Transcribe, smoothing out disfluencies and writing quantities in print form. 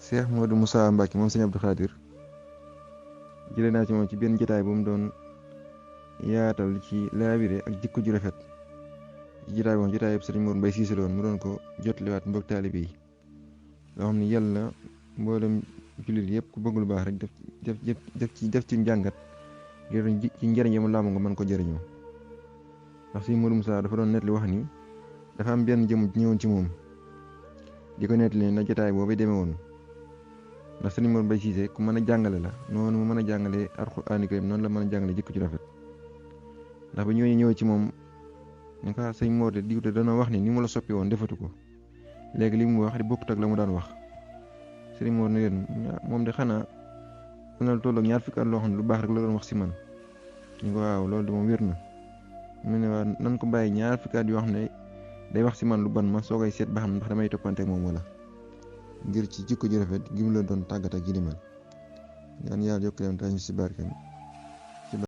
Cheikh Modou Moussa Mbacke moom sëñ Abdou Khadir jëlee naa ci moom ci benn jotaay bu mu doon yaatal ci laabire ak jikko ju rafet ci jotaay boobu jotaay yëpp sëriñ Mor Mbaye Cissé mu doon ko jotliwaat mbokk taalibe yi loo xam ne yàlla mboolem jullit yëpp ku bëgg lu baax rek def ci njàngat ngir ci njëriñ yi mu làmb nga mën ko jëriñoo ndax sëñ Modou Moussa dafa doon nettali wax ni dafa am benn jëm ñëwoon ci moom di ko nettali na jotaay boobu demee woon ndax sëriñ Mor Mbaye Cissé ku mën a jàngale la noonu mu mën a jàngale Alxuraan karim noonu la mën a jàngale jikko ci rafet ndax ba ñooñu ñëw ci moom ñu ko sëñ Mor de diw de dana wax ni mu la soppi woon defatu ko léegi li mu wax di bokkut ak la mu daan wax sëriñ Mor ne leen moom de xanaa mën na toll ak ñaar fukki at loo xam ne lu baax rek la doon wax si man ñu ko waaw loolu de moom wér na mu ne waa nan ko bàyyi ñaar fukki at yoo xam ne day wax si man lu ban ma soo koy seet ba xam ndax damay toppante ak moom wala ngir ci jikko ju rafet gi mu la doon tàggat ak ji ni mel ñaan yàlla yokk leen tañ si barkeem